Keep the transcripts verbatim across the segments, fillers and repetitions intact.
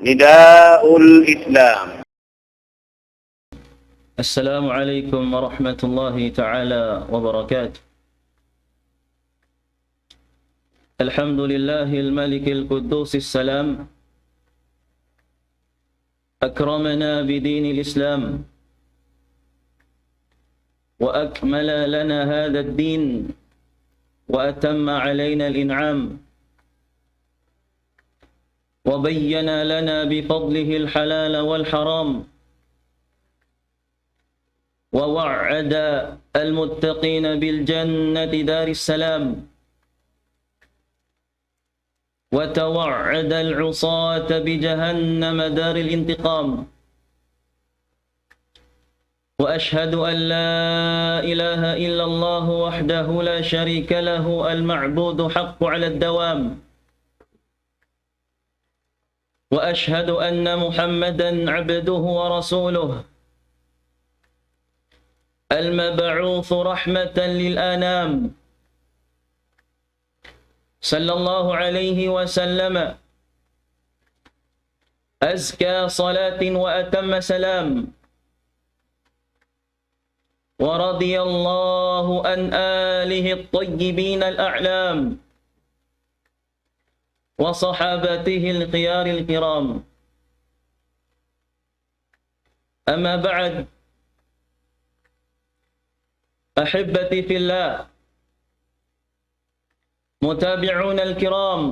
نداء الإسلام. السلام عليكم ورحمة الله تعالى وبركاته. الحمد لله الملك القدوس السلام، أكرمنا بدين الإسلام، وأكمل لنا هذا الدين، وأتم علينا الإنعام، وبين لنا بفضله الحلال والحرام، ووعد المتقين بالجنة دار السلام، وتوعد العصاة بجهنم دار الانتقام. وأشهد أن لا إله إلا الله وحده لا شريك له المعبود حق على الدوام. وأشهد أن محمدا عبده ورسوله المبعوث رحمة للأنام، صلى الله عليه وسلم أزكى صلاة وأتم سلام، ورضي الله عن آله الطيبين الأعلام وصحابته الخيار الكرام. أما بعد، أحبتي في الله، متابعون الكرام،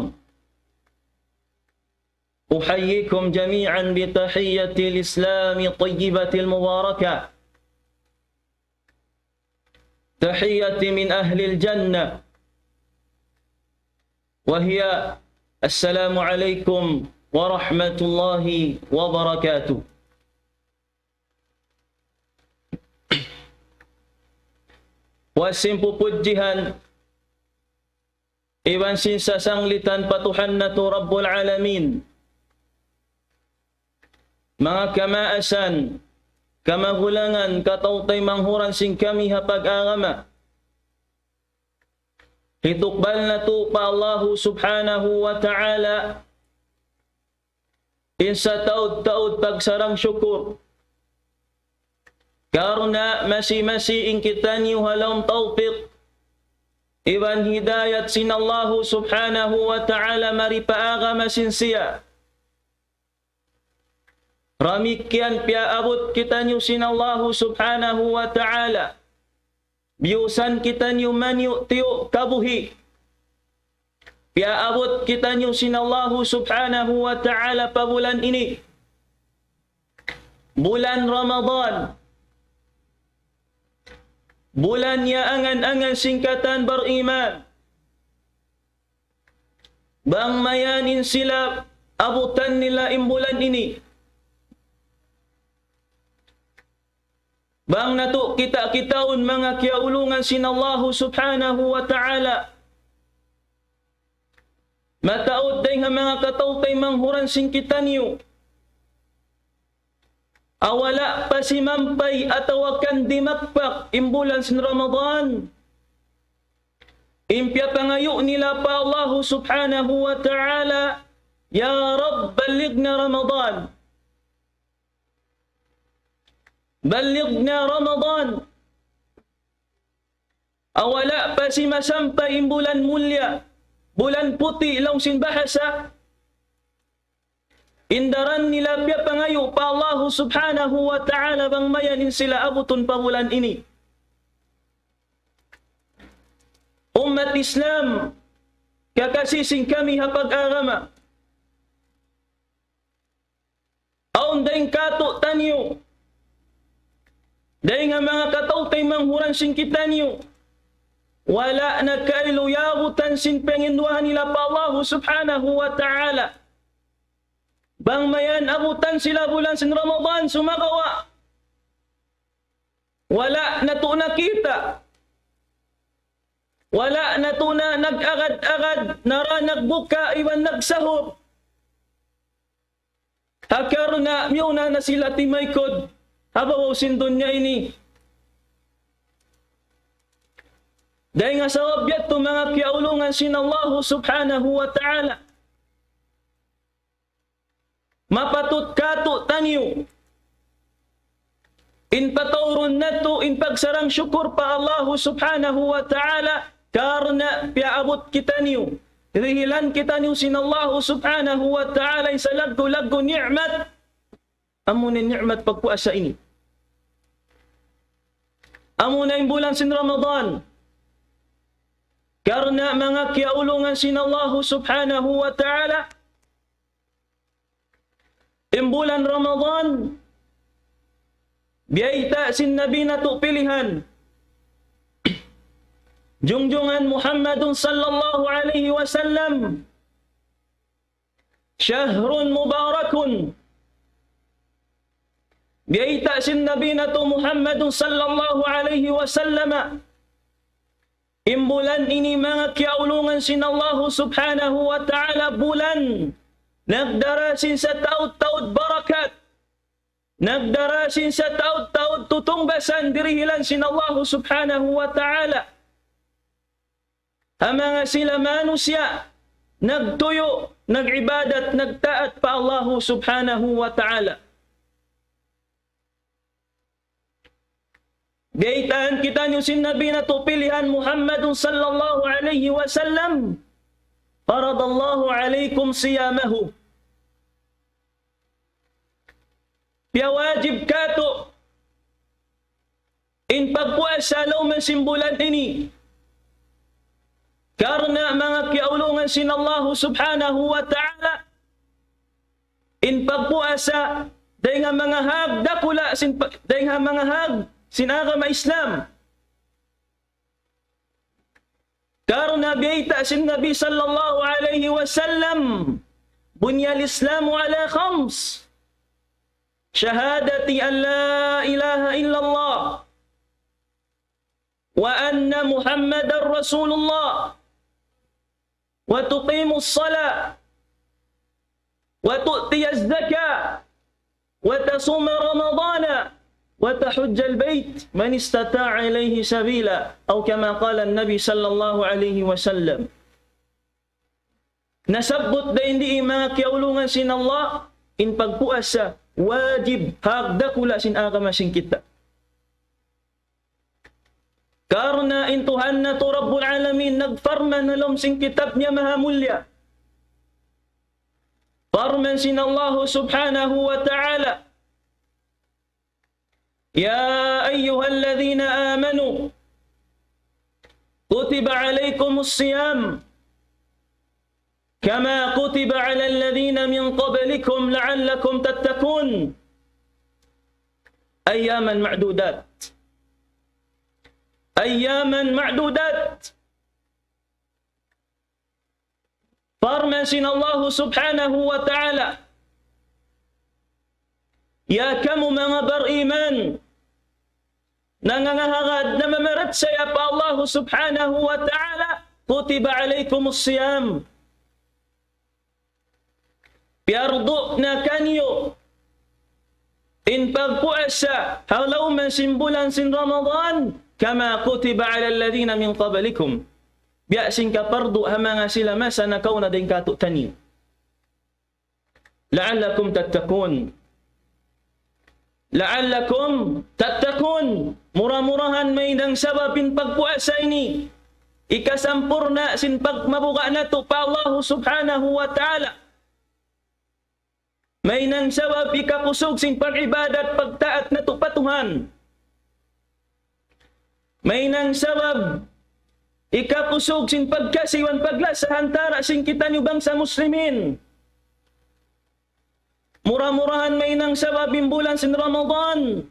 أحييكم جميعا بتحية الإسلام الطيبة المباركة، تحية من أهل الجنة، وهي: السلام عليكم ورحمة الله وبركاته. Puas sin pupudjihan iban sin sasanglitan pa Tuhan natu' Rabbul Alamin. Manga kamaasan, kamagulangan, kataw-taymanghuran sin kami ha pag-agama. Hitukbal natu' pa Allahu Subhanahu wa Ta'ala in sataud-taud pagsarang-sukur. Karna' masi-masi in kitaniyu ha lawm tawpik iban hidayat sin Allahu Subhanahu wa Ta'ala mari pa agama sin siya. Damikkiyan piyaabut kitaniyu sin Allahu Subhanahu wa Ta'ala. Biyusan kitaniyu maniyu'-tiyu' kabuhi'. Piyaabut kitaniyu sin Allahu Subhanahu wa Ta'ala pa bulan ini. Bulan Ramadan. Bulan iyangan-angan sin katan bariman. Bang mayan in sila abutan nila in bulan ini. Bang natu' kita-kitaun manga kiyaulungan sin Allahu Subhanahu wa Ta'ala. Mataud dayn ha manga kataw-taymanghuran sin kitaniyu. Wala' pa simampay atawa kan dimakpak in bulan sin Ramadan. In piyapangayu' nila pa Allahu Subhanahu wa Ta'ala, يا رب بلغنا رمضان. بلغنا رمضان. Wala' pa simasampay in bulan mulliya, bulan puti' laung sin bahasa. In daran nila piyapangayu' pa Allahu Subhanahu wa Ta'ala bang mayan in sila abutun pa bulan ini. Ummat Islam, kakasi sin kami ha pag-agama. Awn dayn kātu'niyu, dayn ha manga kataw-taymanghuran sin kitaniyu, wala' na kailu yabutan sin panginduwaa nila pa Allahu Subhanahu wa Ta'ala. Bang mayan abutan sila bulan sin Ramadan sumagawa'. Wala' natu' nakita'. Wala' natu' na nag-agad-agad, nara nagbuka iban nagsahur. Ha karna' miyuna na sila timaykud ha babaw sin dunya ini. Dayn ha sabab yadtu manga kiyaulungan sin Allahu Subhanahu wa Ta'ala. patut kātu'niyu in pataurun natu', in pagsarang-sukul pa Allahu Subhanahu wa Ta'ala, karna' piyaabut kitaniyu, dihilan kitaniyu sin Allahu Subhanahu wa Ta'ala in salaggu'-laggu' ni'mat, amuna in ni'mat pagpuasa ini. Amuna in bulan sin Ramadan. Karna' manga kiyaulungan sin Allahu Subhanahu wa Ta'ala, in bulan Ramadan, biyayta' sin Nabi natu' pilihan, junjungan Muhammadun sallallahu alayhi wasallam, شهر مبارك. Biyayta' sin Nabi natu' Muhammadun sallallahu alayhi wasallam, in bulan ini manga kiyaulungan sin Allahu Subhanahu wa Ta'ala, bulan nagdara sin sataud-taud barakat, nagdara sin sataud-taud tutungbasan dirihilan sin Allahu Subhanahu wa Ta'ala ha manga sila manusiya' nagtuyu', nag-ibadat, nagtaat pa Allahu Subhanahu wa Ta'ala. Biyaytaan kitaniyu sin Nabi natu' pilihan Muhammadun sallallahu alayhi wasallam, فرض الله عليكم صيامه. Piyawajib kātu' in pagpuasa ha lawm sin bulan ini. Karna' manga kiyaulungan sin Allahu Subhanahu wa Ta'ala, in pagpuasa dayn ha manga hāg dakula' sin pa-, dayn ha manga hāg sin agama Islam. Karna' biyayta' sin Nabi sallallahu alayhi wasallam, بني الإسلام على خمس، شهادة أن لا إله إلا الله وأن محمدا رسول الله وتقيم الصلاة وتؤتي الزكاة وتصوم رمضان وتحج البيت من استطاع إليه سبيلا، أو كما قال النبي صلى الله عليه وسلم. Nasabbut dayn di in manga kiyaulungan sin Allah, in pagpuasa wajib, hāg dakula' sin agama sin kita. Karna' in Tuhan natu' Rabbul Alamin nagparman ha lawm sin kitab niya mahamulya. Parman sin Allahu Subhanahu wa Ta'ala, يا أيها الذين آمنوا كتب عليكم الصيام كما كتب على الذين من قبلكم لعلكم تتقون. أياما معدودات. أياما معدودات. Parman sin Allahu Subhanahu wa Ta'ala, "Ya kamu manga bariman, nangangahagad, namamarachaya pa Allahu Subhanahu wa Ta'ala, كتب عليكم الصيام." Piyardu na kaniyu in pagpuasa ha lawm sin bulan sin Ramadan, كما كتب على الذين من قبلكم. Biya' sin kapardu ha manga sila masa nakauna dayn kātu'niyu. لعلكم تتقون. لعلكم تتقون. Mura-murahan mahinang sabab in pagpuasa ini hikasampurna' sin pagmabuga' natu' pa Allahu Subhanahu wa Ta'ala. Mahinang sabab hikakusug sin pag-ibadat, pagtaat natu' pa Tuhan. Mahinang sabab hikakusug sin pagkasi iban paglasa ha antara' sin kitaniyu bangsa Muslimin. Mura-murahan mahinang sabab in bulan sin Ramadan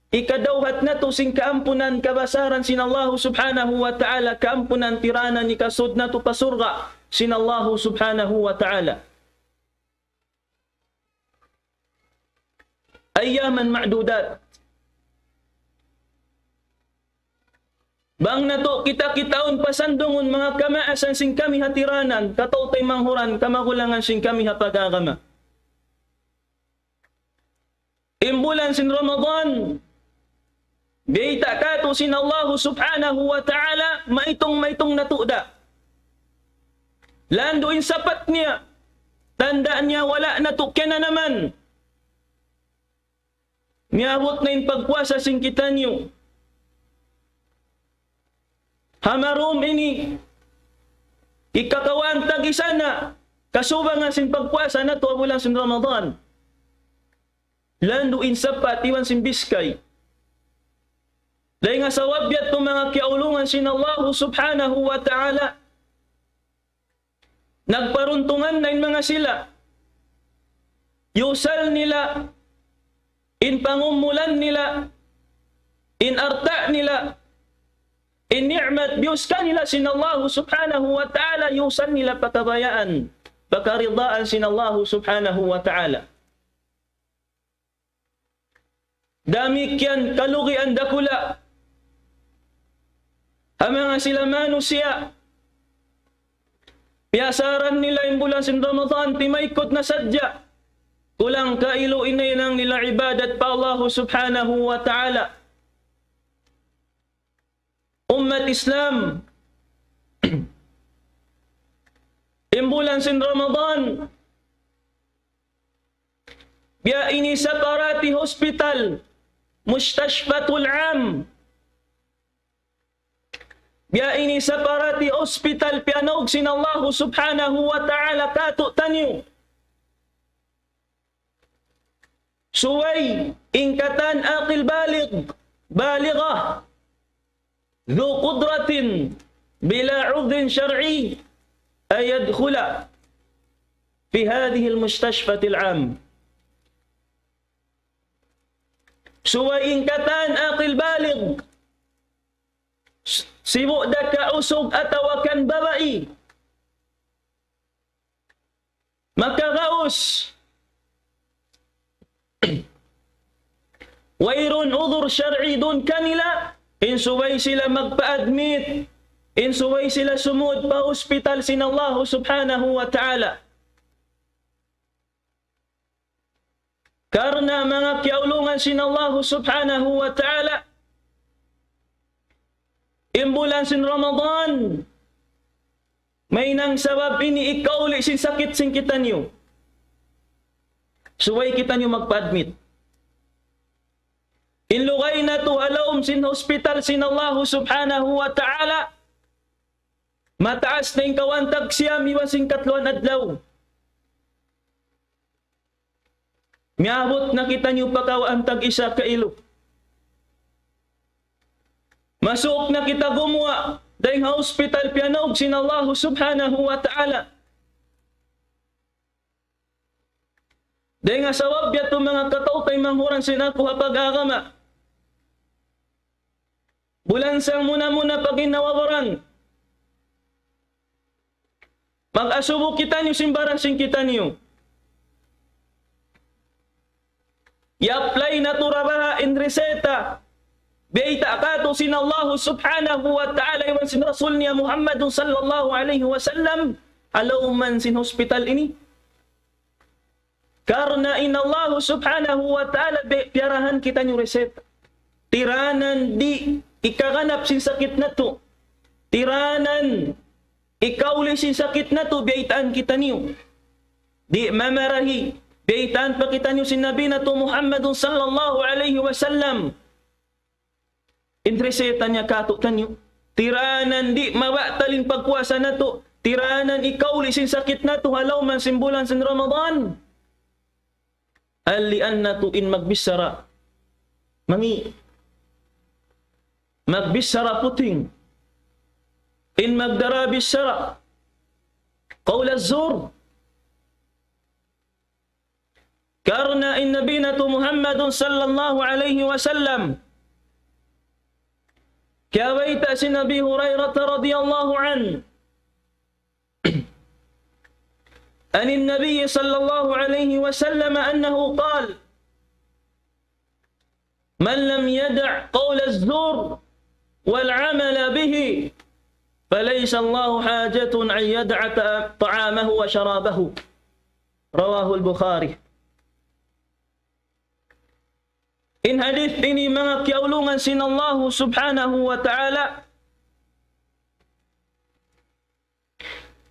hikadawhat natu' sin kaampunan kabasaran sin Allahu Subhanahu wa Ta'ala, kaampunan tiranan, hikasud natu' pa surga' sin Allahu Subhanahu wa Ta'ala. أياما معدودات. Bang natu' kita-kitaun pasandungun manga kamaasan sin kami ha tiranan, kataw-taymanghuran, kamagulangan sin kami ha pag-agama. In bulan sin Ramadan, biyayta' kātu' sin Allahu Subhanahu wa Ta'ala, maitung-maitung natu' da. Landu' in sapat niya, tanda' niya wala' natu' kinanaman. Miyabut na in pagpuasa sin kitaniyu. Ha marum ini, hikakawaan tag-isa na, kasubangan sin pagpuasa natu' ha bulan sin Ramadan. Landu' in sapat iban sin biskay. Dayn ha sabab yadtu manga kiyaulungan sin Allahu Subhanahu wa Ta'ala. Nagparuntungan na in manga sila. Yusal nila, in pangumulan nila, in alta' nila, in ni'mat biyus kanila sin Allahu Subhanahu wa Ta'ala, yusal nila pa kabayaan, pa karidaan sin Allahu Subhanahu wa Ta'ala. Damikkiyan kalugian dakula' ha manga sila manusiya'. Piyasaran nila in bulan sin Ramadan, timaykut na sadja. Kulang kailu in nahinang nila ibadat pa Allahu Subhanahu wa Ta'ala. Ummat Islam, in bulan sin Ramadan, biya' ini sa parati hospital, Mustashfatul Am. Biya' ini sa parati hospital piyanaug sin Allahu Subhanahu wa Ta'ala kātu'niyu. Subay in katan aqil baligh, baligha, ذو قدرة بلا عذر شرعي أن يدخل في هذه المستشفى العام. Subay in katan aqil baligh, s-, sibu' da ka usug atawa kan babai, makagaus, wayruun udhur shar'i duun kanila, in subay sila magpa-admit, in subay sila sumud pa hospital sin Allahu Subhanahu wa Ta'ala. Karna' manga kiyaulungan sin Allahu Subhanahu wa Ta'ala, in bulan sin Ramadan, mahinang sabab ini hikauli sin sakit sin kitaniyu. Subay kitaniyu magpa-admit. In lugay natu' ha lawm sin hospital sin Allahu Subhanahu wa Ta'ala, mataas na in kawhaan tag siyam iban sin katluan adlaw. Miyabut na kitaniyu pa kawhaan tag isa kailu. Masuuk na kita gumuwa' dayn ha hospital piyanaug sin Allahu Subhanahu wa Ta'ala. Dayn ha sabab yadtu manga kataw-taymanghuran sin aku ha pag-agama. Bulan sa muna-muna pa ginhawa-baran. Mag-asubu kitaniyu sin baran sin kitaniyu. I-apply natu' ra baha' in reseta biyayta' kātu' sin Allahu Subhanahu wa Ta'ala iban sin Rasul niya Muhammadun sallallahu alayhi wasallam, ha lawm sin hospital ini. Karna' in Allahu Subhanahu wa Ta'ala bi-, piyarahan kitaniyu reseta. Tiranan di' hikaganap sin sakit natu'. Tiranan hikauli sin sakit natu' biyaytaan kitaniyu. Di' mamarahi, biyaytaan pa kitaniyu sin Nabi natu' Muhammadun sallallahu alayhi wasallam. In reseta niya kātu'niyu. Tiranan di' mabatal in pagpuasa natu'. Tiranan hikauli sin sakit natu' ha lawm sin bulan sin Ramadan. Alian natu' in magbichara mangi'. Magbichara puting. In magdara bichara. Qawl az-zur. Karna' in Nabi natu' Muhammadun sallallahu alayhi wasallam, kiyabayta' sin Abi Hurairah radiyallahu anhu, عن النبي صلى الله عليه وسلم أنه قال: من لم يدع قول الزور والعمل به فليس الله حاجة أن يدع طعامه وشرابه. رواه البخاري. In hadith ini manga kiyaulungan sin Allahu Subhanahu wa Ta'ala,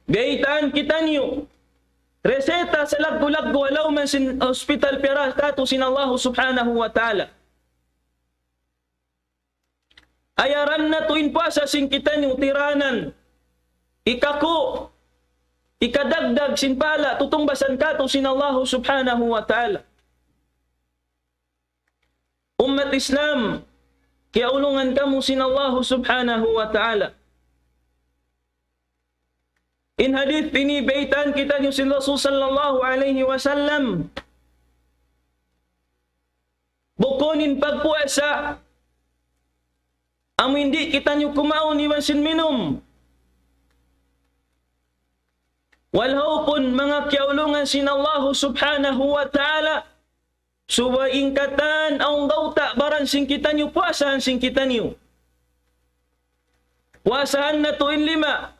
biyaytaan kitaniyu, reseta salaggu'-laggu' ha lawm sin hospital piyara katu' sin Allahu Subhanahu wa Ta'ala. Ayaran natu' in puasa sin kitaniyu tiranan, ikaku', ikadagdag sin pahala' tutungbasan katu' sin Allahu Subhanahu wa Ta'ala. Ummat Islam, kiyaulungan kamu sin Allahu Subhanahu wa Ta'ala. In hadith ini baytaan kitaniyu sin Rasul sallallahu alayhi wasallam. Bukun in pagpuasa, amu in di' kitaniyu kumaun iban sin minum. Wal hawpun manga kiyaulungan sin Allahu Subhanahu wa Ta'ala, subay in katan awn gawta' baran sin kitaniyu, puasahan sin kitaniyu. Puasahan natu' in lima.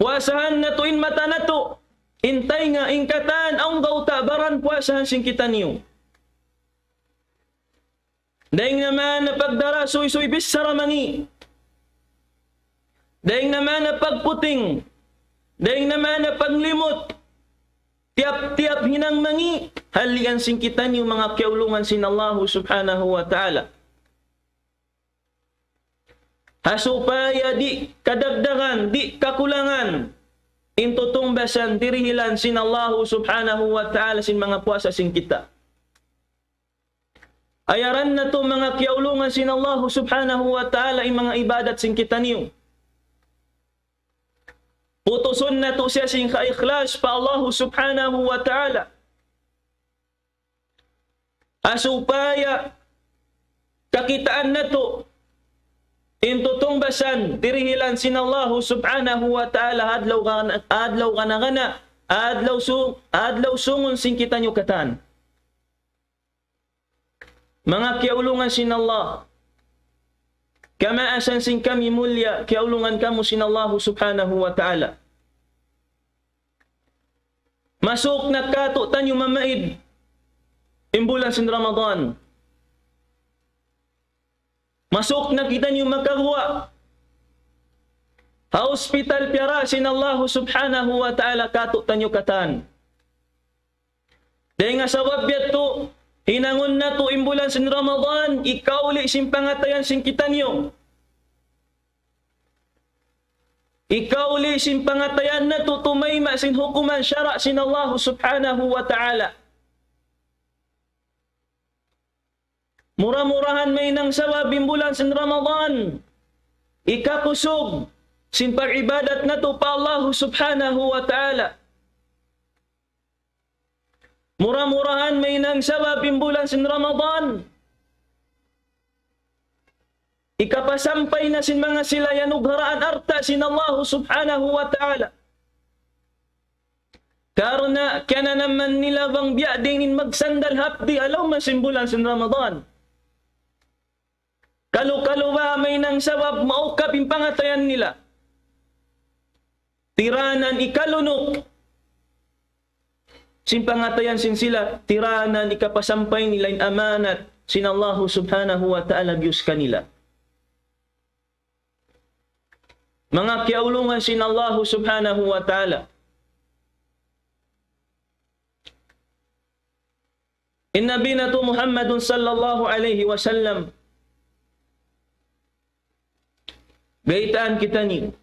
Puasahan natu' in mata natu', in taynga, in katan, awn gawta' baran puasahan sin kitaniyu. Dayng na man pagdara suysuy bichara mangi'. Dayng na man pagputing. Dayng na man paglimut. Tiyap-tiyap hinang mangi', halian sin kitaniyu manga kiyaulungan sin Allahu Subhanahu wa Ta'ala. Ha supaya di' kadagdagan, di' kakulangan, in tutungbasan, dirihilan sin Allahu Subhanahu wa Ta'ala sin manga puasa sin kita. Ayaran natu' manga kiyaulungan sin Allahu Subhanahu wa Ta'ala in manga ibadat sin kitaniyu. Putusun natu' siya sin kaikhlas pa Allahu Subhanahu wa Ta'ala. Ha supaya kakitaan natu' in tutungbasan, dirihilan sin Allahu Subhanahu wa Ta'ala, adlaw gana-, adlaw gana-gana, adlaw su-, adlaw sungun sin kitaniyu katan. Manga kiyaulungan sin Allah, kamaasan sin kami mulliya, kiyaulungan kamu sin Allahu Subhanahu wa Ta'ala. Masuuk na katu'taniyu mamaid in bulan sin Ramadan. Masuuk na kitaniyu makaguwa' ha hospital piyara sin Allahu Subhanahu wa Ta'ala katu'taniyu katan. Dayng ha sabab yadtu, hinangun natu' in bulan sin Ramadan, ikauli sin pangatayan sin kitaniyu. Ikauli sin pangatayan natu' tumayma' sin hukuman sara' sin Allahu Subhanahu wa Ta'ala. Mura-murahan mahinang sabab in bulan sin Ramadan, ikakusug sin pag-ibadat natu' pa Allahu Subhanahu wa Ta'ala. Mura-murahan mahinang sabab in bulan sin Ramadan, ikapasampay na sin manga sila iyanugharaan alta' sin Allahu Subhanahu wa Ta'ala. Karna' kiyananaman nila bang biya' diin in magsandal hapdi' ha lawm sin bulan sin Ramadan. Kalu-kalu ba mahinang sabab maukab in pangatayan nila. Tiranan ikalunuk sin pangatayan sin sila, tiranan ikapasampay nila in amanat sin Allahu Subhanahu wa Ta'ala biyus kanila. Manga kiyaulungan sin Allahu Subhanahu wa Ta'ala. In Nabi natu' Muhammadun sallallahu alayhi wasallam, baytaan kitaniyu.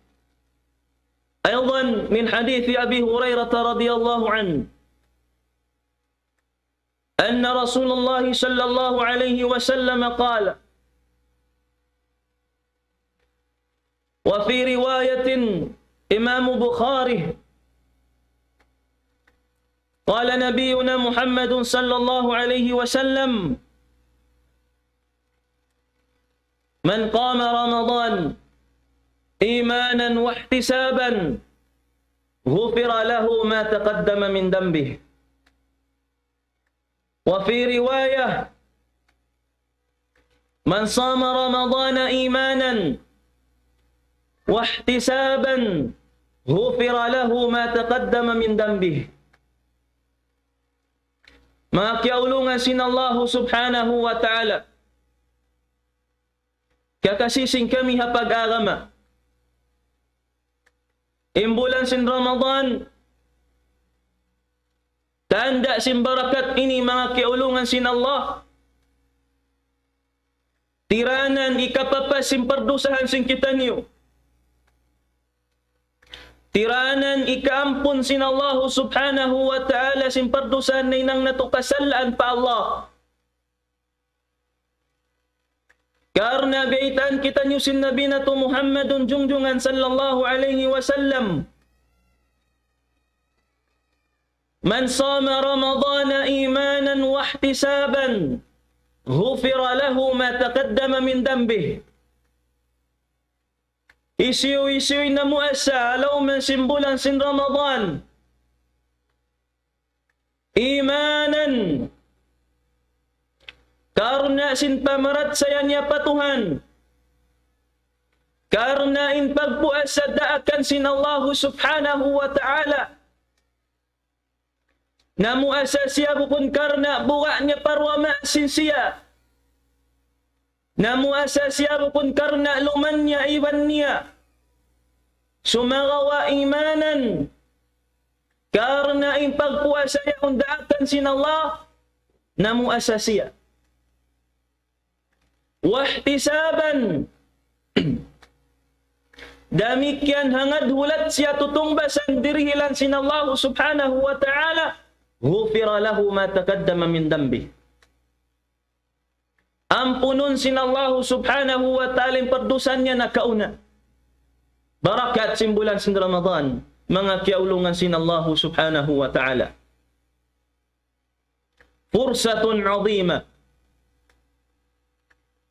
أيضا من حديث أبي هريرة رضي الله عنه أن رسول الله صلى الله عليه وسلم قال، وفي رواية إمام بخاري، قال نبينا محمد صلى الله عليه وسلم: من قام رمضان إيمانا واحتسابا غفر له ما تقدم من ذنبه. وفي رواية: من صام رمضان إيمانا واحتسابا غفر له ما تقدم من ذنبه. Manga kiyaulungan sin Allahu Subhanahu wa Ta'ala, kakasi sin kami ha pag-agama. In bulan sin Ramadan, tanda' sin barakat ini, manga kiyaulungan sin Allah. Tiranan ikapapas sin pardusahan sin kitaniyu. Tiranan ikaampun sin Allahu Subhanahu wa Ta'ala sin pardusahan nahinang natu' kasalaan pa Allah. Karna' biyaytaan kitaniyu sin Nabi natu' Muhammadun jungjungan sallallahu alayhi wasallam. من صام رمضان إيمانا واحتسابا غفر له ما تقدم من ذنبه. Hisiyu-siyu in namuasa ha lawm sin bulan sin Ramadan, imanan, karna' sin pamarachaya niya pa Tuhan, karna' in pagpuasa daakan sin Allahu Subhanahu wa Ta'ala. Namuasa siya bukun karna' buga' niya pa duwa maas sin siya. Namuasa siya bukun karna' luman niya iban niya. Sumagawa' imanan, karna' in pagpuasa yaun daakan sin Allah, namuasa siya. واحتسابا. Damikkiyan hangad hulat siya tutungbasan dirihilan sin Allahu Subhanahu wa Ta'ala, غفر له ما تقدم من ذنبه. Ampunun sin Allahu Subhanahu wa Ta'ala in pardusahan niya nakauna. Barakat sin bulan sin Ramadan, manga kiyaulungan sin Allahu Subhanahu wa Ta'ala. فرصة عظيمة.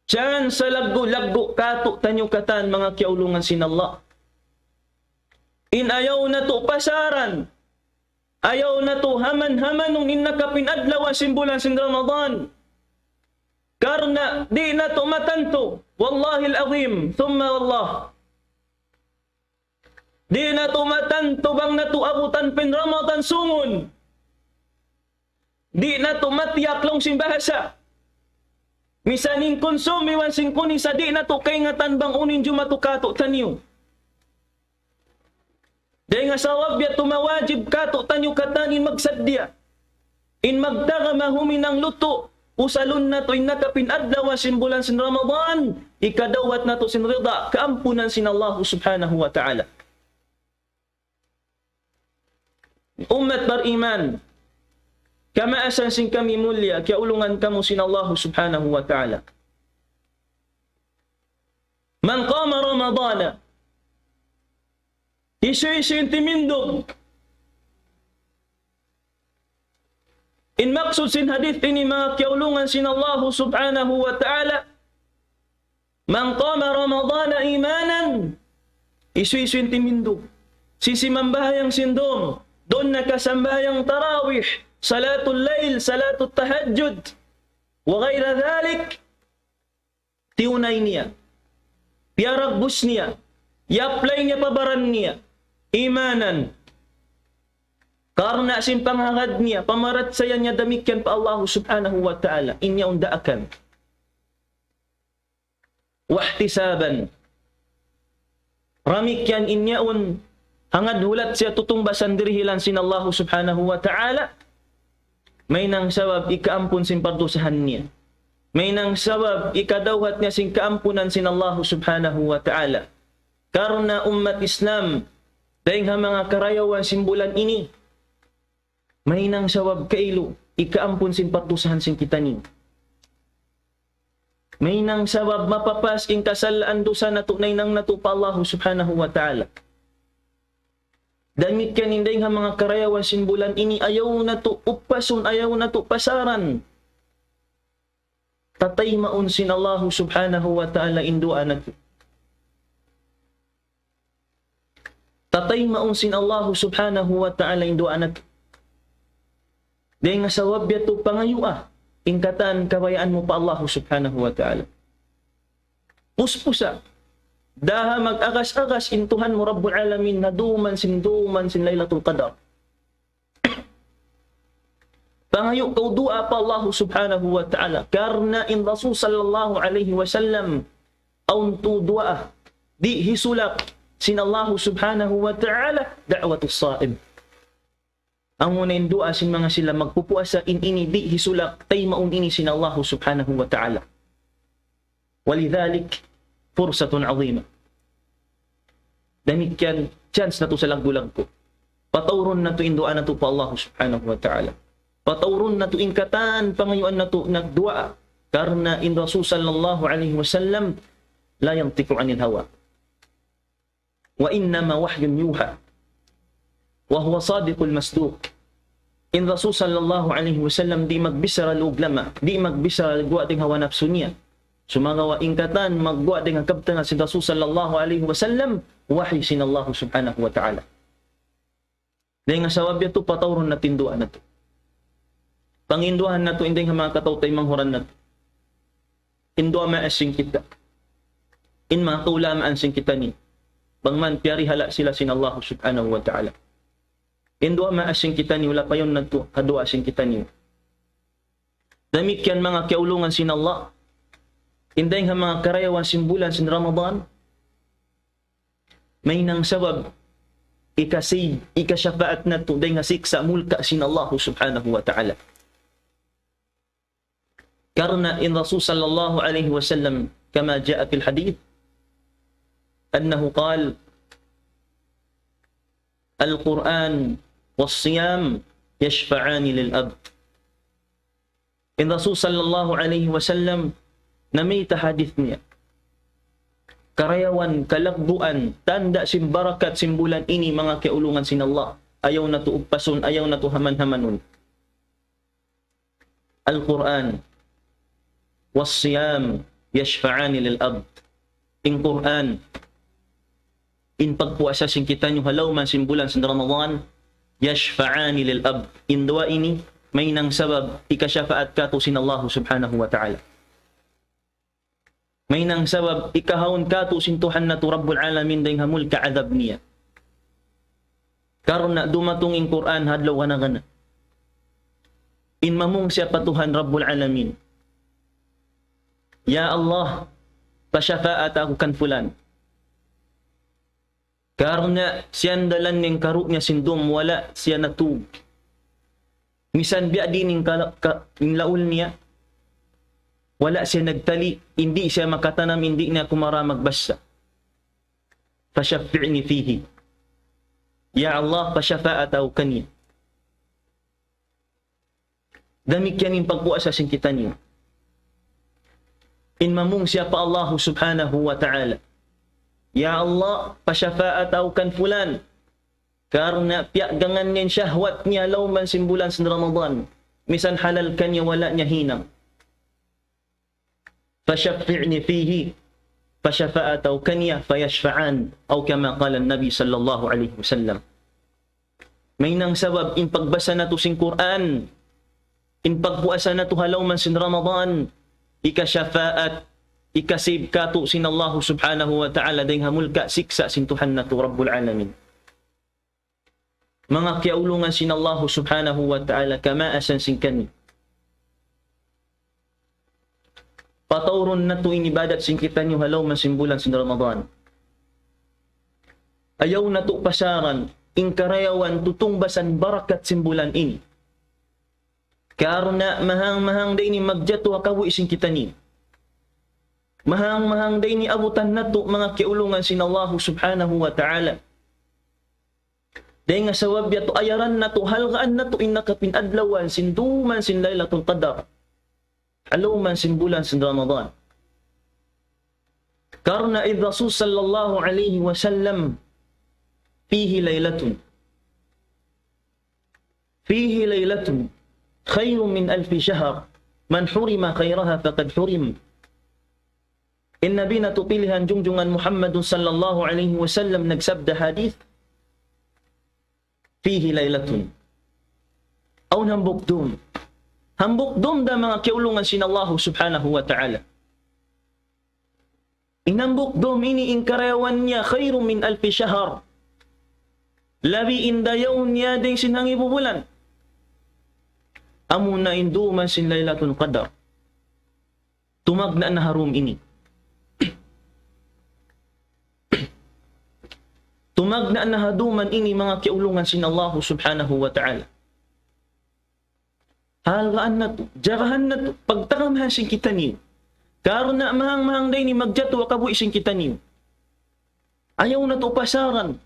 Chance laggu'-laggu' kātu'niyu katan manga kiyaulungan sin Allah. In ayaw natu' pasaran, ayaw natu' haman-hamanun in nakapin adlaw sin bulan sin Ramadan. Karna' di' natu' matantu, wallahil azim, thumma wallah. Di' natu' matantu bang natu' abutan pa in Ramadan sūngun. Di' natu' matiyak laung sin bahasa. Misan in kunsum iban sin kunisa di' natu' kaingatan bang unu in jumatu kātu'niyu. Dayn ha sabab yadtu mawajib kātu'niyu katan in magsaddiya. In magtagama huminang lutu', usalun natu' in nakapin adlaw sin bulan sin Ramadan, ikadawhat natu' sin rida, kaampunan sin Allah Subhanahu wa Ta'ala. Ummat bariman, kamaasan sin kami mulliya, kiyaulungan kamu sin Allah Subhanahu wa Ta'ala. من قام رمضان. Hisiyu-siyu in timindug. In maksud sin hadith ini manga kiyaulungan sin Allah Subhanahu wa Ta'ala. من قام رمضان إيمانا. Hisiyu-siyu in timindug. Sin simambahayang sin dum. Duun na kasambahayang tarawih, salatul layl, salatul tahajjud. وغير ذلك. Tiyunay niya, piyaragbus niya, i-apply niya pa baran niya, imanan. Karna' sin panghagad niya, pamarachaya niya damikkiyan pa Allah Subhanahu wa Ta'ala, in yaun daakan. واحتسابا. Damikkiyan in yaun, hangad hulat siya tutungbasan dirihilan sin Allah Subhanahu wa Ta'ala, mahinang sabab ikaampun sin pardusahan niya. Mahinang sabab ikadawhat niya sin kaampunan sin Allah Subhanahu wa Ta'ala. Karna' ummat Islam, dayn ha manga karayawan sin bulan ini, mahinang sabab kailu, ikaampun sin pardusahan sin kitaniyu. Mahinang sabab mapapas in kasalaan dusa natu' nahinang natu' pa Allah Subhanahu wa Ta'ala. Damikkiyan in dayn ha manga karayawan sin bulan ini, ayaw natu' upasun, ayaw natu' pasaran. Tataymaun sin Allah Subhanahu wa Ta'ala in duwaa natu'. Tataymaun sin Allah Subhanahu wa Ta'ala in duwaa natu'. Dayn ha sabab yadtu pangayua in katan kabayaan mu pa Allah Subhanahu wa Ta'ala. Puspusa. Daha mag-agas-agas in Tuhan mu Rabbul Alamin na duman sin duman sin Laylatul Qadar. Pangayu' kaw duwaa pa Allah Subhanahu wa Ta'ala. Karna' in Rasul sallallahu alayhi wasallam, awn tuud duwaa, di' hisulak, sin Allahu subhanahu wa ta'ala, دعوة الصائم. Amuna in duwaa sin manga sila magpupuasa in ini di' hisulak, taymaun ini sin Allahu subhanahu wa ta'ala. ولذلك فرصة عظيمة. Damikkiyan, chance natu' salaggu'-laggu'. Patawrun natu' in duwaa natu' pa Allahu subhanahu wa ta'ala. Patawrun natu' in katan pangayuan natu' nagduwaa. Karna' in Rasul sallallahu alayhi wasallam لا ينطق عن الهوى وإنما وحي يوحى وهو الصادق المصدوق. In Rasul sallallahu alayhi wasallam di' magbichara lawm lama, di' magbichara guwa' dayn hawa napsu niya. Sumagawa' in katan magguwa' dayn ha kabtangan sin Rasul sallallahu alayhi wasallam, wahi sin Allahu subhanahu wa ta'ala. Dayn ha sabab yadtu patawrun natu' in duwaa natu'. Panginduwahan natu' in dayn ha manga kataw-taymanghuran natu'. In duwaa maas sin kita. In manga kaulamaan sin kitaniyu. Bang man piyarihala' sila sin Allahu subhanahu wa ta'ala. In duwaa maas sin kitaniyu, lapayun natu' ha duwaa sin kitaniyu. Damikkiyan manga kiyaulungan sin Allah. In dayn ha manga karayawan sin bulan sin Ramadan. Mahinang sabab, ikasi-, ikashafaat natu' dayn ha siksa' mulka' sin Allahu subhanahu wa ta'ala. Karna' in Rasul sallallahu alayhi wasallam, كما جاء في الحديث أنه قال: القرآن والصيام يشفعان للعبد. In Rasul sallallahu alayhi wasallam, namayta' hadith niya. Karayawan, kalagguan, tanda' sin barakat sin bulan ini, manga kiyaulungan sin Allah. Ayaw natu' upasun, ayaw natu' haman-hamanun. القرآن والصيام يشفعان للعبد. In Qur'an, in pagpuasa sin kitaniyu ha lawm sin bulan sin Ramadan, يشفعان للعبد. In duwaa ini, mahinang sabab, ikashafaat katu' sin Allahu subhanahu wa ta'ala. Mahinang sabab, ikahaun katu' sin Tuhan natu' Rabbul Alamin dayn ha mulka' adhab niya. Karna' dumatung in Qur'an ha adlaw gana-gana. In mamung siya pa Tuhan Rabbul Alamin. Ya Allah, pashafaat aku kan fulan. Karna' siyandalan niya in karu' niya sin dum, wala' siya natug. Misan biya' diin in kala-, ka-, in laul niya, wala' siya nagtali, di' siya makatanam, di' niya kumara magbasa. فشفعني فيه. Ya Allah, pashafaat aku kaniya. Damikkiyan in pagpuasa sin kitaniyu. In mamung siya pa Allahu subhanahu wa ta'ala. Ya Allah, pashafaat aku kan fulan. Karna' piyaggangan niya in shahwat niya ha lawm sin bulan sin Ramadan. Misan halal kaniya wala' niya hinang. فشفعني فيه. Pashafaat aku kaniya, فيشفعان. أو كما قال النبي صلى الله عليه وسلم. Mahinang sabab in pagbasa natu' sin Qur'an, in pagpuasa natu' ha lawm sin Ramadan, ikashafaat, ikasave katu' sin Allahu subhanahu wa ta'ala dayn ha mulka' siksa' sin Tuhan natu' Rabbul Alamin. Manga kiyaulungan sin Allahu subhanahu wa ta'ala, kamaasan sin kaniyu. Patawrun natu' in ibadat sin kitaniyu ha lawm sin bulan sin Ramadan. Ayaw natu' pasaran, in karayawan tutungbasan barakat sin bulan ini. Karna' mahang-mahang da ini magjatu ha kabuhi' sin kitaniyu. Mahang-mahang da ini abutan natu' manga kiyaulungan sin Allahu subhanahu wa ta'ala. Dayn ha sabab yadtu ayaran natu', halgaan natu' in nakapin adlawan sin duman sin Laylatul Qadar. Ha lawm sin bulan sin Ramadan. Karna' in Rasul sallallahu alayhi wasallam, فيه ليلة، فيه ليلة خير من ألف شهر، من حرم خيرها فقد حرم. In Nabi natu' pilihan jungjungan Muhammadun sallallahu alayhi wasallam nagsabda hadith, فيه ليلة. Awn hambuuk dum. Hambuuk dum da manga kiyaulungan sin Allahu subhanahu wa ta'ala. In hambuuk dum ini in karayawan niya خير من ألف شهر. Labi in dayaw niya dayn sin hangibu bulan. Amuna in duman sin Laylatul Qadar. Tumagna' na ha dum ini. Tumagna' na ha dum ini manga kiyaulungan sin Allahu Subhanahu wa Ta'ala. Halgaan natu', jagahan natu', pagtagamahan sin kitaniyu. Karna' mahang-mahang da ini magjatu ha kabuhi' sin kitaniyu. Ayaw natu' pasaran.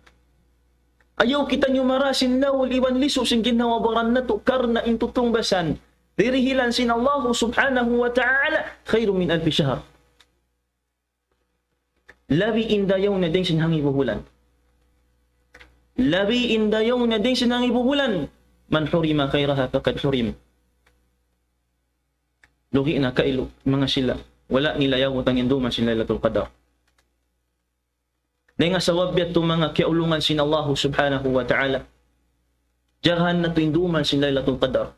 Ayaw kitaniyu marayaw sin laul iban lisu' sin ginhawa-baran natu' karna' in tutungbasan dirihilan sin Allahu Subhanahu wa Ta'ala خير من ألف شهر. Labi in dayaw niya dayn sin hangibu bulan. Labi in dayaw niya dayn sin hangibu bulan. من حرم خيرها فقد حرم. Lugi' na kailu, manga sila. Wala' nila yabutan in duman sin Laylatul Qadar. Dayn ha sabab yadtu manga kiyaulungan sin Allahu Subhanahu wa Ta'ala. Jagahan natu' in duman sin Laylatul Qadar.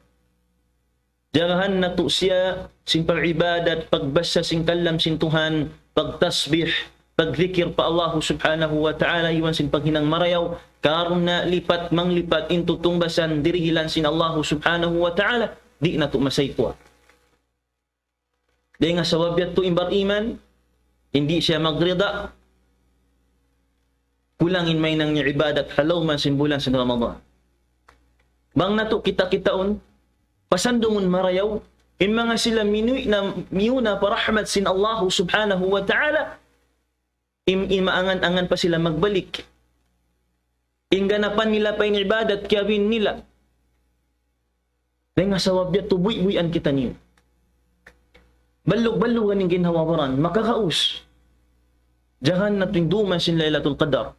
Jagahan natu' siya sin pag-ibadat, pagbasa sin kalam sin Tuhan, pagtasbih, pagdikir pa Allahu Subhanahu wa Ta'ala, iban sin paghinang marayaw, karna' lipat manglipat in tutungbasan dirihilan sin Allahu Subhanahu wa Ta'ala, di' natu' masaypuwa. Dayn ha sabab yadtu in bar-iman, di' siya magrida, kulang in mahinang niya ibadat ha lawm sin bulan sin Ramadan. Bang natu' kita-kitaun, pasandungun marayaw, in manga sila minuwi' na miyuna pa rahmat sin Allahu Subhanahu wa Ta'ala, im-, imaangan-angan pa sila magbalik. In ganapan nila pa in ibadat kiyabin nila. Dayn ha sabab yadtu buy-buyan kitaniyu. Balug-balugan in ginhawa-baran, makakaus. Jagahan natu' in duman sin Laylatul Qadar.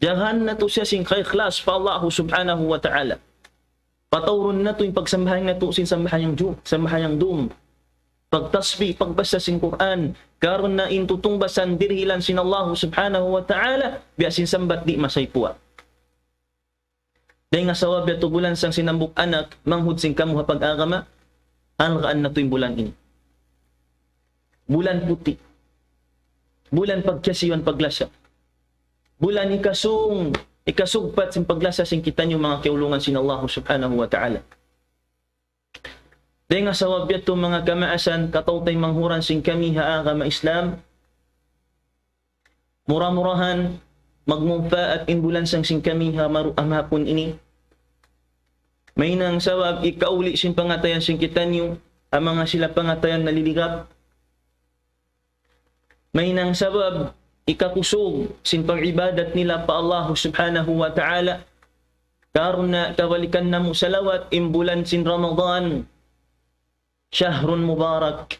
Jagahan natu' siya sin kaikhlas pa Allahu Subhanahu wa Ta'ala. Patawrun natu' in pagsambahayang natu' sin sambahayang ju-, sambahayang dum. Pagtasbih, pagbasa sin Qur'an. Karna' in tutungbasan dirihilan sin Allahu Subhanahu wa Ta'ala, biya' sin sambat di' masaypuwa. Dayn ha sabab yadtu bulan sang sin hambuuk anak, manghud sin kamu ha pag-agama, halgaan natu' in bulan ini. Bulan puti'. Bulan pagkasi iban paglasa. Bulan hikasung, hikasugpat sin paglasa sin kitaniyu manga kiyaulungan sin Allahu Subhanahu wa Ta'ala. Dayn ha sabab yadtu manga kamaasan, kataw-taymanghuran sin kami ha agama Islam, mura-murahan, magmumpaat in bulan sang sin kami ha maru-, ha mahapun ini. Mahinang sabab hikauli sin pangatayan sin kitaniyu, ha manga sila pangatayan naliligap. Mahinang sabab hikakusug sin pag-ibadat nila pa Allahu Subhanahu wa Ta'ala. Karna' kabalikan namu' salawat in bulan sin Ramadan. شهر مبارك.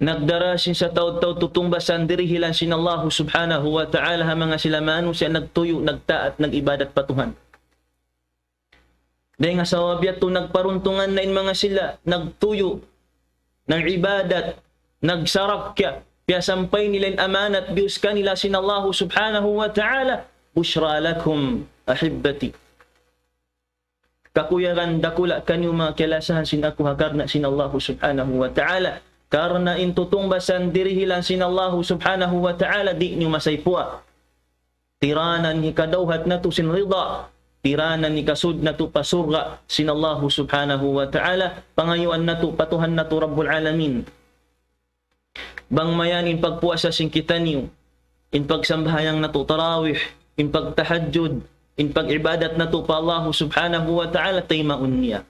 Nagdara sin sataud-taud tutungbasan dirihilan sin Allahu Subhanahu wa Ta'ala ha manga sila manusiya' nagtuyu', nagtaat, nag-ibadat pa Tuhan. Dayn ha sabab yadtu nagparuntungan na in manga sila, nagtuyu', nag-ibadat, nagsarakya, piyasampay nila in amanat diyus kanila sin Allahu Subhanahu wa Ta'ala. بشرى لكم أحبتي. Kakuyagan dakula' kaniyu manga kiyalasahan sin aku ha karna' sin Allahu Subhanahu wa Ta'ala. Karna' in tutungbasan dirihilan sin Allahu Subhanahu wa Ta'ala di' niyu masaypuwa. Tiranan hikadawhat natu' sin rida. Tiranan hikasud natu' pa surga' sin Allahu Subhanahu wa Ta'ala. Pangayuan natu' pa Tuhan natu' Rabbul Alamin. Bang mayan in pagpuasa sin kitaniyu, in pagsambahayang natu' tarawih, in pagtahajjud, in pag-ibadat natu' pa Allahu Subhanahu wa Ta'ala, taymaun niya.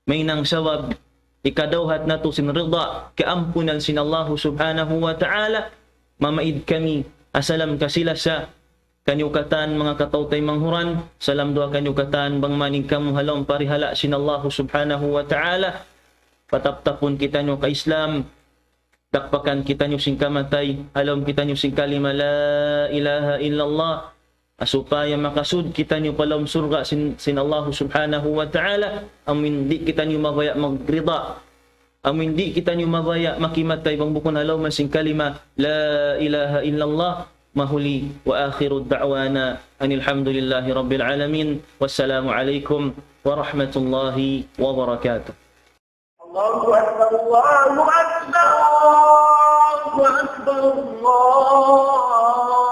Mahinang sabab, hikadawhat natu' sin rida, kaampunan sin Allahu Subhanahu wa Ta'ala, mamaid kami, ha salam kasi-lasa, kaniyu katan manga kataw-taymanghuran, salam duwaa kaniyu katan bang mayan kamu ha lawm parihala' sin Allahu Subhanahu wa Ta'ala, pataptapun kitaniyu ka Islam, dakpakan kitaniyu sin kamatay, ha lawm kitaniyu sin kalima لا إله إلا الله, ha supaya makasud kitaniyu pa lawm surga' sin, sin Allahu Subhanahu wa Ta'ala, amun di' kitaniyu mabaya' magrida. Amun di' kitaniyu mabaya' makimatay bang bukun ha lawm sin kalima لا إله إلا الله, mahuli. وآخر دعوانا أن الحمد لله رب العالمين. والسلام عليكم ورحمة الله وبركاته. الله أكبر، الله أكبر، الله أكبر، الله أكبر.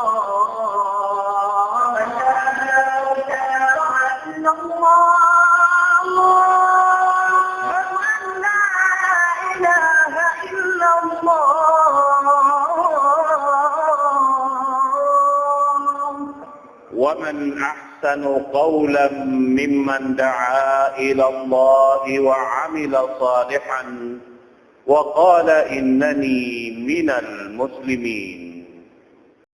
أشهد أن لا إله إلا الله. أشهد أن لا إله إلا الله. ومن أحسن قولا ممن دعا إلى الله وعمل صالحا وقال إنني من المسلمين.